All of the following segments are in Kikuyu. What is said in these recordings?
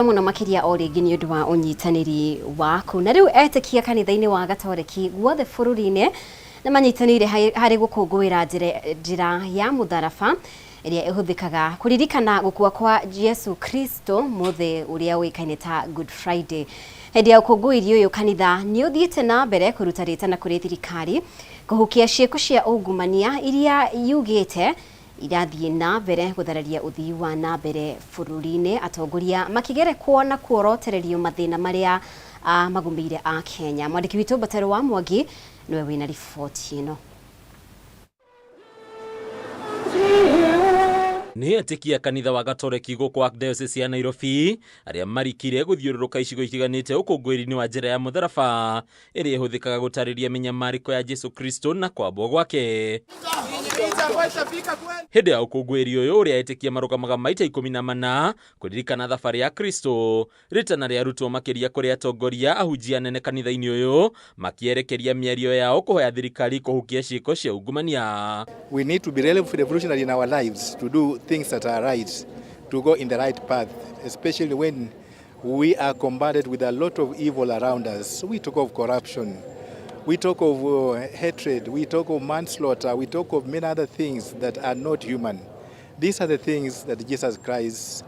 Mũno makĩria o rĩngĩ nĩ ũndũ wa ũnyitanĩri waku. Na rĩu etĩkia kanitha-inĩ wa Gatoreki guothe bũrũri-inĩ nĩ manyitanĩire harĩ gũkũngũĩra njĩra ya mũtharaba ĩrĩa ĩhũthĩkaga kũririkana gũkua kwa Jesu Kristo mũthĩ ũrĩa ũĩkaine ta Good Friday. Hĩndĩ ya ũkũngũĩri ũyũ kanitha nĩ ũthiĩte na mbere kũruta rĩtana kũrĩ thirikari kũhukia ciĩko cia ungumania iria yugĩte irathiĩ na mbere gũthararia ũthii wa na mbere bũrũri-inĩ, atongoria makĩgerekwo na kuorotererio mathĩna marĩa magũmĩire a Kenya. Mwandĩki witũ Mbatero wa Mwangi nĩwe wĩna riboti ĩno. Nĩ etĩkia kanitha wa Gatoreki gũkũ Archdiocese ya Nairobi arĩa marikire gũthiũrũrũka icigo itiganĩte ũkũngũĩri-inĩ wa njĩra ya mũtharaba ĩrĩa ĩhũthĩkaga gũtarĩria mĩnyamarĩko ya Jesu Kristo na kwambwo gwake. Hĩndĩ ya ũkũngũĩri ũyũ ũrĩa etĩkia marũgamaga maita 14 kũririkana thabarĩ ya Kristo, rĩtana rĩarutwo makĩria kũrĩ atongoria ahunjia anene kanitha-inĩ ũyũ makĩerekeria mĩario yao kũhoya thirikari kũhukia ciĩko cia ungumania. We need to be revolutionary in our lives, to do things that are right, to go in the right path, especially when we are combated with a lot of evil around us. We talk of corruption, we talk of hatred, we talk of manslaughter, we talk of many other things that are not human. These are the things that Jesus Christ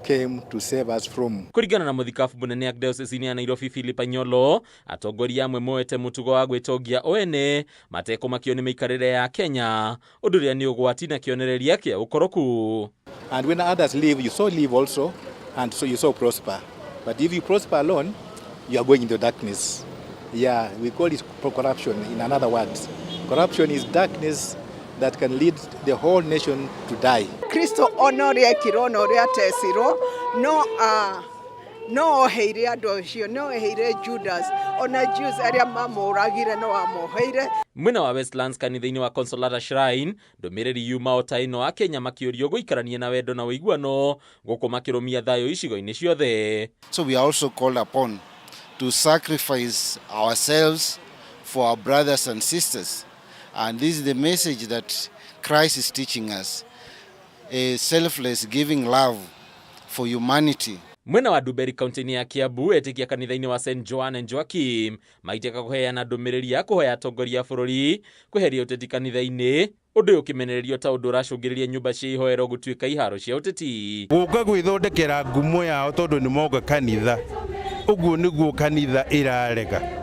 came to save us from. Kũringana na mũthikabu mũnene Archdiocese ya Nairobi Philip Anyolo, atongoria amwe moete mũtugo wa gwĩtongia o ene matekũmakio nĩ mĩikarĩre ya Kenya, ũndũ ũrĩa nĩ ũgwati na kĩonereria kĩa ũkoroku. And when others live, you so live also, and so you so prosper. But if you prosper alone, you are going into darkness. Yeah, we call it corruption in another words. Corruption is darkness that can lead the whole nation to die. Kristo ona ũrĩa ekirwo na ũrĩa atecirwo no no oheire andũ acio, no oheire Judas, ona Jews arĩa mamũragire no amoheire. Mwena wa Westlands kanitha-inĩ wa Consolata Shrine, ndũmĩrĩri yuma o ta ĩno, Akenya makĩũrio gũikarania na wendo na ũiguano gũkũ makĩrũmia thayũ icigo-inĩ ciothe. So we are also called upon to sacrifice ourselves for our brothers and sisters. And this is the message that Christ is teaching us, a selfless giving love for humanity. Mwena wa Ndumberi kaunti-inĩ ya Kiambu, etĩkia kanitha-inĩ wa St Joan and Joachim maitĩka kũheana ndũmĩrĩri ya kũhoya atongoria a bũrũri kweheria ũteti kanitha-inĩ, ũndũ ũyũ ũkĩmenererio ta ũndũ ũracũngĩrĩria nyũmba cia ihoero gũtuĩka iharo cia ũteti. Gũka gwĩthondekera ngumo yao tondũ nĩ moka kanitha, ũguo nĩguo kanitha ĩrarega,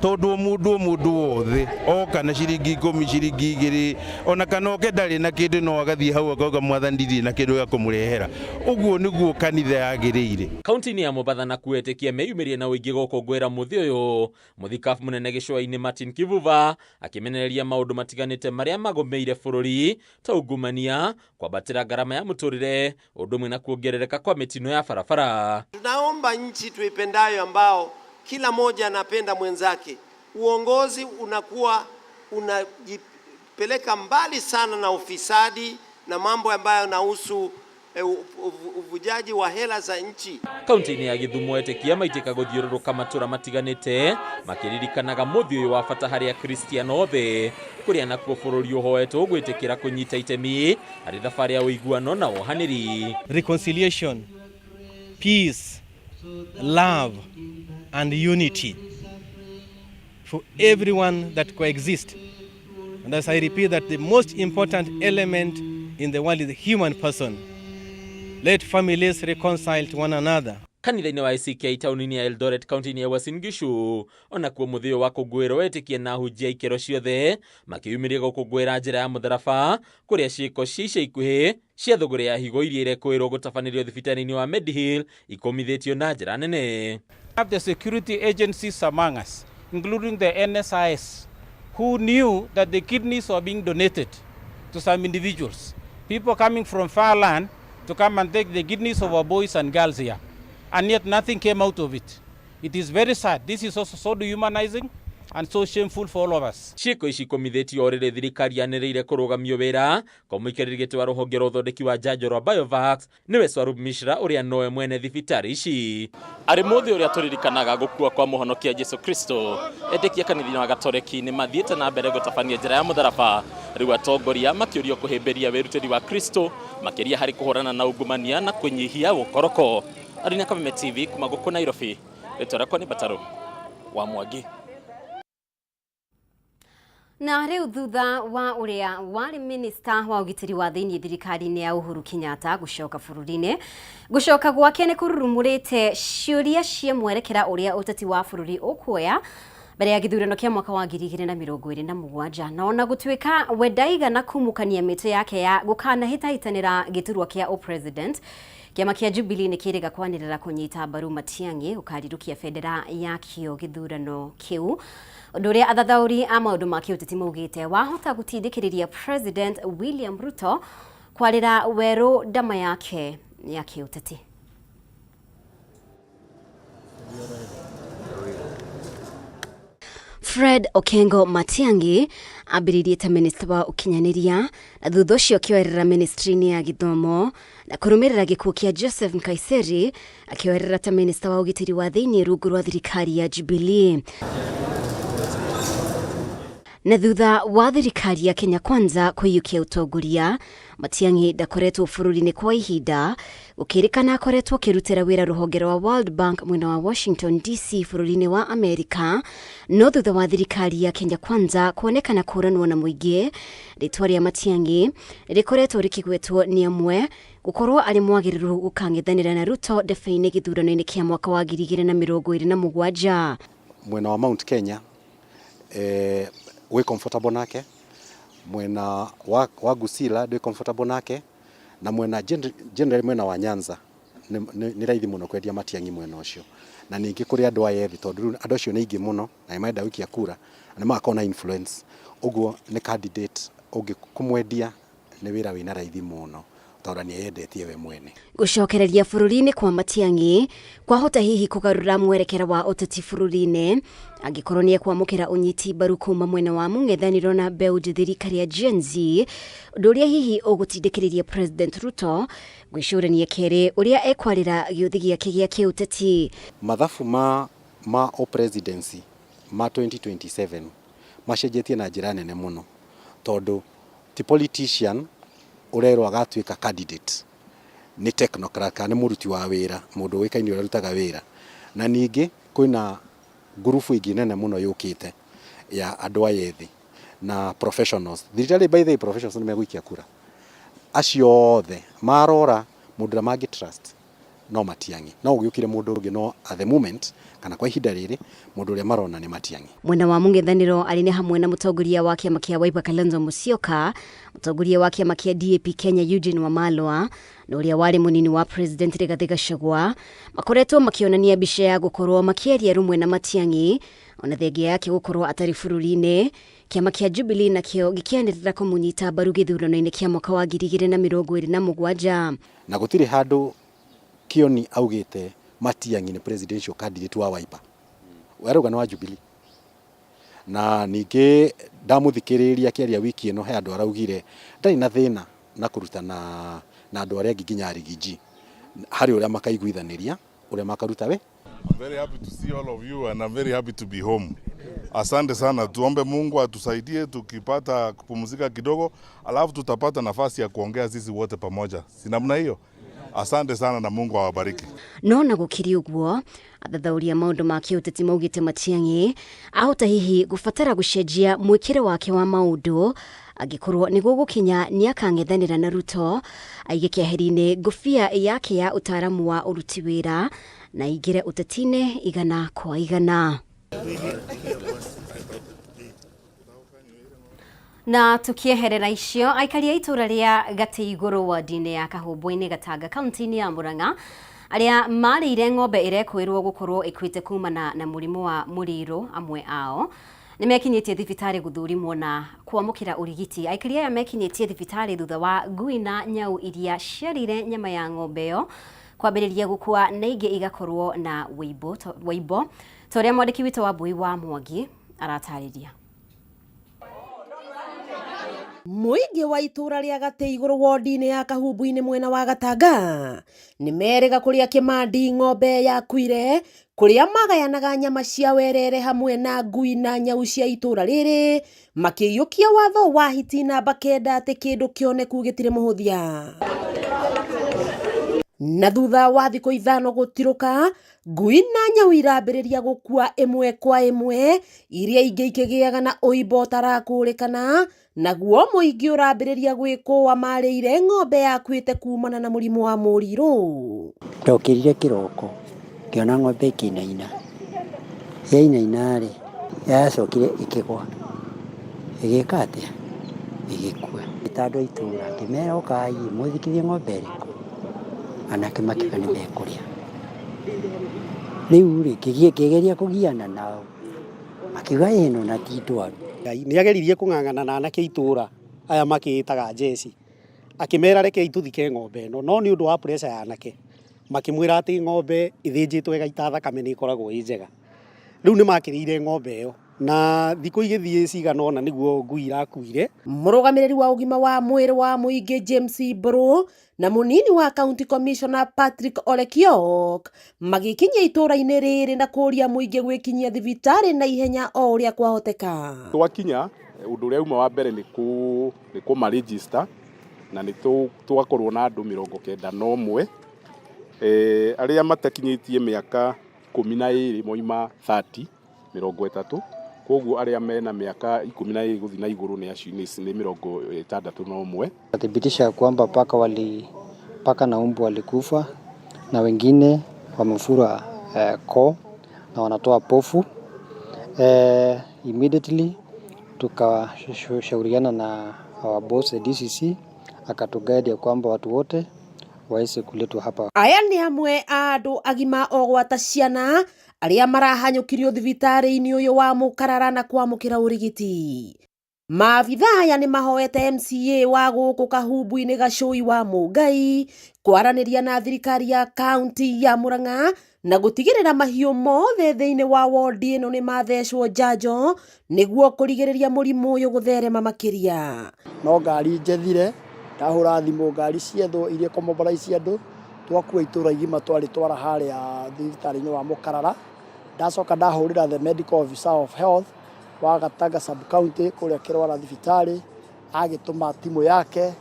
tondũ o mũndũ wothe oka na ciringi 10, ciringi 2, ona kana oke ndarĩ na kĩndũ, no agathiĩ hau akauga, "Mwathani, ndirĩ na kĩndũ gĩa kũmũrehera." Ũguo nĩguo kanitha yagĩrĩire. Kaunti-inĩ ya Mombatha nakuo etĩkia meyumĩrie na ũingĩ gũkũngũĩra mũthĩ ũyũ, mũthikabu mũnene gĩcũa-inĩ Martin Kivuva akĩmenereria maũndũ matiganĩte marĩa magũmĩire bũrũri ta ungumania, kwambatĩra ngarama ya mũtũrĩre, ũndũ ũmwe na kuongerereka kwa mĩtino ya barabara. Tunaomba nchi tuipendayo, ambao kila mmoja anapenda mwenzake, uongozi unakuwa unajipeleka mbali sana na ufisadi na mambo ambayo yanahusu uvujaji wa hela za nchi. Kaunti-inĩ ya Gĩthumo etĩkia maitĩka gũthiũrũrũka matũra matiganĩte makĩririkanaga mũthĩ ũyũ wa bata harĩ akristiano othe, kũrĩa nakuo bũrũri ũhoetwo gwĩtĩkĩra kũnyita itemi harĩ thabarĩ ya ũiguano na wohanĩri. Reconciliation, peace, love, and unity for everyone that coexist. And as I repeat, that the most important element in the world is the human person. Let families reconcile to one another. Kanitha-inĩ wa ACK taũni-inĩ ya Eldoret kaunti-inĩ ya Uasin Gishu onakuo mũthĩ ũyũ wa kũngũĩrwo, etĩkia na ahunjia ikĩro ciothe makĩyumĩria gũkũngũĩra njĩra ya mũtharaba, kũrĩa ciĩko cia ica ikuhĩ cia thũgũrĩ ya higo iria irekũĩrwo gũtabanĩrio thibitarĩ-inĩ wa Medihill ikũmithĩtio na njĩra nene. Have the security agencies among us, including the NSIS, who knew that the kidneys were being donated to some individuals, people coming from far land to come and take the kidneys of our boys and girls here. And yet nothing came out of it. It is very sad. This is also so dehumanizing and so shameful for all of us. Ciĩko ici ikũmithĩtio o rĩrĩ thirikari yanĩrĩire kũrũgamio wĩra kwa mũikarĩri gĩtĩ wa rũhonge rwa ũthondeki wa njanjo rwa Biovax, nĩwe Swarup Mishra, ũrĩa nowe mwene thibitarĩ ici. Arĩ mũthĩ ũrĩa tũririkanaga gũkua kwa mũhonokia Jesu Kristo, etĩkia kanitha-inĩ wa Gatoreki nĩ mathiĩte na mbere gũtabania njĩra ya mũtharaba, rĩu atongoria makĩũrio kũhĩmbĩria wĩrutĩri wa Kristo makĩria harĩ kũhũrana na ungumania na kũnyihia ũkoroko. Arina Kameme TV kuma gũkũ Nairobi, rĩtwa rĩakwa nĩ Mbatarũ wa Mwangi. Na rĩu thutha wa ũrĩa warĩ minista wa ũgitĩri wa thĩinĩ thirikari-inĩ ya Uhuru Kenyatta gũcoka bũrũri-inĩ, gũcoka gwake nĩ kũrurumũrĩte ciũria cia mwerekera ũrĩa ũteti wa bũrũri ũkuoya mbere ya gĩthurano kĩa mwaka wa 2027. Na ona gũtuĩka we ndaigana kumũkania mĩtĩ yake ya gũkanahĩtahĩtanĩra gĩturwa kĩa ũpresident, kĩama kĩa Jubilee nĩ kĩrĩga kwanĩrĩra kũnyita mbaru Matiang'i gũkarirũkia bendera yakĩo gĩthurano kĩu, ũndũ ũrĩa athathaũri a maũndũ ma kĩũteti maugĩte wahota gũtindĩkĩrĩria President William Ruto kwarĩra werũ ndama yake ya kĩũteti. Fred Okengo Matiang'i ambĩrĩirie ta minista wa ũkinyanĩria na thutha ũcio akĩoerera ministry-inĩ ya gĩthomo, na kũrũmĩrĩra gĩkuũ kĩa Joseph Nkaiseri akĩoerera ta minista wa ũgitĩri wa thĩinĩ rungu rwa thirikari ya Jubilee. Na thutha wa thirikari ya Kenya Kwanza kũiyũkia ũtongoria, Matiang'i ndakoretwo bũrũri-inĩ kwa ihinda, gũkĩrĩkana akoretwo akĩrutĩra wĩra rũhonge rwa World Bank mwena wa Washington DC bũrũri-inĩ wa Amerika. No thutha wa thirikari ya Kenya Kwanza kuonekana kũranwo na mũingĩ, rĩtwa rĩa Matiang'i rĩkoretwo rĩkĩgwetwo nĩ amwe gũkorwo arĩ mwagĩrĩru gũkang'ethanĩra na Ruto ndebe-inĩ gĩthurano-inĩ kĩa mwaka wa 2027. Mwena wa Mount Kenya wĩ comfortable nake, mwena wa Gusila ndwĩ comfortable nake, na mwena generally mwena wa Nyanza nĩ raithi mũno kwendia Matiang'i mwena ũcio. Na ningĩ kũrĩ andũ aya ethĩ, tondũ rĩu andũ acio nĩ aingĩ mũno na nĩ marenda gũikia kura na nĩ magakorwo na influence, ũguo nĩ candidate ũngĩ kũmwendia nĩ wĩra wĩna raithi mũno tondũ nĩ eyendetie we mwene. Gũcokereria bũrũri-inĩ kwa Matiang'i kwahota hihi kũgarũra mwerekera wa ũteti bũrũri-inĩ angĩkorwo nĩ ekwamũkĩra ũnyiti mbaru kuma mwena wa mũng'ethanĩro na mbeũ njĩthĩ rika rĩa Gen Z, ũndũ ũrĩa hihi ũgũtindĩkĩrĩria President Ruto gwĩcũrania kerĩ ũrĩa ekwarĩra gĩũthĩ gĩake gĩa kĩũteti. Mathabu ma o-presidency ma 2027 macenjetie na njĩra nene mũno, tondũ ti politician ũrerwo agatuĩka candidate, nĩ technocrat kana nĩ mũruti wa wĩra, mũndũ ũĩkaine ũrĩa arutaga wĩra. Na ningĩ kwĩna ngurubu ĩngĩ nene mũno yũkĩte ya andũ aya ethĩ na professionals. Thirikari, by the way, professionals nĩ megũikia kura. Acio othe marora mũndũ ũrĩa mangĩ trust no Matiang'i. No gũgĩũkire mũndũ ũngĩ, no at the moment kana kwa ihinda rĩrĩ mũndũ ũrĩa marona nĩ Matiang'i. Mwena wa mũng'ethanĩro arĩ nĩ hamwe na mũtongoria wa kĩama kĩa Wiper Kalonzo Musyoka, mũtongoria wa kĩama kĩa DAP Kenya Eugene Wamalwa, na ũrĩa warĩ mũnini wa President Rigathi Gachagua, makoretwo makĩonania mbica ya gũkorwo makĩaria rũmwe na Matiang'i ona thengia yake gũkorwo atarĩ bũrũri-inĩ. Kĩama kĩa Jubilee nakĩo gĩkĩanĩrĩra kũmũnyita mbaru gĩthurano-inĩ kĩa mwaka wa 2027. Na gũtirĩ handũ Kioni augĩte Matiang'i nĩ presidential candidate wa Wiper, arauga nĩ wa Jubilee. Na ningĩ ndamũthikĩrĩria akĩaria wiki ĩno, he andũ araugire ndarĩ na thĩna na kũruta na andũ arĩa angĩ nginya Rigiji harĩ ũrĩa makaiguithanĩria ũrĩa makaruta we. I'm very happy to see all of you and I'm very happy to be home. Asante sana, tuombe Mungu atusaidie tukipata kupumzika kidogo, alafu tutapata nafasi ya kuongea sisi wote pamoja, si namna hiyo? Asante sana na Mungu awabariki. No na gũkĩrĩ ũguo, athathaũri a maũndũ ma kĩũteti maugĩte Matiang'i ahota hihi gũbatara gũcenjia mwĩkĩre wake wa maũndũ angĩkorwo nĩguo gũkinya nĩ akang'ethanĩra na Ruto, aige keheri-inĩ ngũbia yake ya ũtaaramu wa ũruti wĩra na aingĩre ũteti-inĩ igana kwa igana. Na tukieherera icio, aikari a itũra rĩa Gatĩ Igũrũ ward-inĩ ya Kahũmbũ-inĩ Gatanga kaunti-inĩ ya Murang'a arĩa marĩire ng'ombe ĩrekwĩrwo gũkorwo ĩkuĩte kumana na mũrimũ wa mũrĩrũ, amwe ao nĩ mekinyĩtie thibitarĩ gũthũrimwo na kwamũkĩra ũrigiti. Aikari aya mekinyĩtie thibitarĩ thutha wa ngui na nyau iria ciarĩire nyama ya ng'ombe ĩyo kwambĩrĩria gũkua na ingĩ igakorwo na wũimbo, ta ũrĩa mwandĩki witũ wa Mbui wa Mwangi aratarĩria. Mũingĩ wa itũra rĩa Gatĩ Igũrũ wodi-inĩ ya Kahumbu-inĩ mwena wa Gatanga nĩ merĩga kũrĩa Kĩmandi ng'ombe yakuire, kũrĩa magayanaga nyama cia werere hamwe na ngui na nyau cia itũra rĩrĩ, makĩiyũkia watho wa hiti namba 9 atĩ kĩndũ kĩoneku gĩtirĩ mũhũthia. Na thutha wa thikũ 5 gũtirũka, ngui na nyau irambĩrĩria gũkua ĩmwe kwa ĩmwe, iria ingĩ ikĩgĩaga na ũimbo ũtarakũrĩkana, naguo mũingĩ ũrambĩrĩria gwĩkũa marĩire ng'ombe yakuĩte kumana na mũrimũ wa mũrirũ. Ndokĩrire kĩroko ngĩona ng'ombe ĩkĩinaina, yainaina rĩ, yacokire ĩkĩgwa, ĩgĩka atĩa? Ĩgĩkua. Ngĩta andũ a itũra ngĩmera ũkai mũthikithie ng'ombe ĩrĩkũ, anake makiuga nĩ mekũrĩa. Rĩu rĩ, ngĩgeria kũgiana nao, makiuga ĩno na ti ndwaru. Nĩ ageririe kũng'ang'ana na anake a itũra aya makĩĩtaga njeci, akĩmera rekei tũthike ng'ombe ĩno, no nĩ ũndũ wa pressure ya anake, makĩmwĩra atĩ ng'ombe ĩthĩnjĩtwo ĩgaita thakame nĩ ĩkoragwo ĩ njega. Rĩu nĩ makĩrĩire ng'ombe ĩyo na thikũ igĩthiĩ cigana ũna nĩguo ngui irakuire. Mũrũgamĩrĩri wa ũgima wa mwĩrĩ wa mũingĩ James Mbũrũ na mũnini wa County Commissioner Patrick Olekiok magĩkinyia itũũra-inĩ rĩrĩ na kũũria mũingĩ gwĩkinyia thibitarĩ na ihenya o ũrĩa kwahoteka. Twakinya ũndũ ũrĩa uma wa mbere nĩ kũma register na nĩ twakorwo na andũ 91 arĩa matakinyĩtie mĩaka 12 moima 30 30, koguo arĩa mena mĩaka 12 gũthiĩ na igũrũ nĩ acio nĩ 61. Thibitisha kwamba paka na umbu walikufa na wengine wamefura koo na wanatoa pofu. Immediately tukashauriana na our boss the DCC akatuguide kwamba watu wote waweze kuletwa hapa. Aya nĩ amwe a andũ agima o gwata ciana arĩa marahanyũkirio thibitarĩ-inĩ ũyũ wa Mũkarara na kwamũkĩra ũrigiti. Maabitha aya nĩ mahoete MCA wa gũkũ Kahumbu-inĩ Gacũi wa Mũngai kwaranĩria na thirikari ya kaunti ya Murang'a na gũtigĩrĩra mahiũ mothe thĩinĩ wa wodi ĩno nĩ mathecwo njanjo nĩguo kũrigĩrĩria mũrimũ ũyũ gũtherema makĩria. No ngari njethire, ndahũra thimũ ngari ciethwo iria kũmobilize andũ, twakua itũra igima twarĩ twara harĩa thibitarĩ-inĩ wa Mũkarara. Ndacoka ndahũrĩra the medical officer of health wa Gatanga sub county kũrĩa Kĩrwara thibitarĩ, agĩtũma timu yake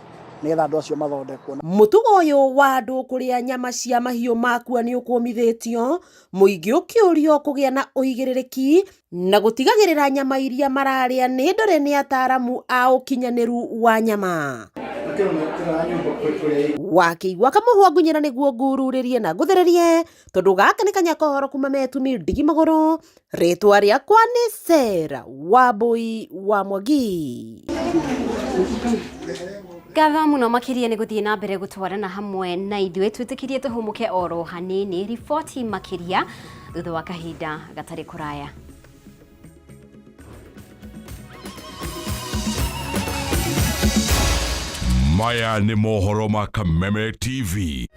nĩgetha andũ acio mathondekwo. Mũtugo ũyũ wa andũ kũrĩa nyama cia mahiũ makua nĩ ũkũmithĩtio, mũingĩ ũkĩũrio kũgĩa na ũigĩrĩrĩki na gũtigagĩrĩra nyama iria mararĩa nĩ ndore nĩ ataramu a ũkinyanĩru wa nyama. Wakĩigua kamũhwa ngunyĩra nĩguo ngururĩrie na ngũthererie tondũ gaka nĩ kanya kohoro kuma metumi ndigi magũrũ. Rĩtwa rĩakwa nĩ Sarah Wambui wa Mwangi. Ngatho mũno makĩria nĩ gũthiĩ na mbere gũtwarana hamwe na ithuĩ, twĩtĩkĩrie tũhũmũke oro hanini, riboti makĩria thutha wa kahinda gatarĩ kũraya. Maya nĩ mohoro ma Kameme TV.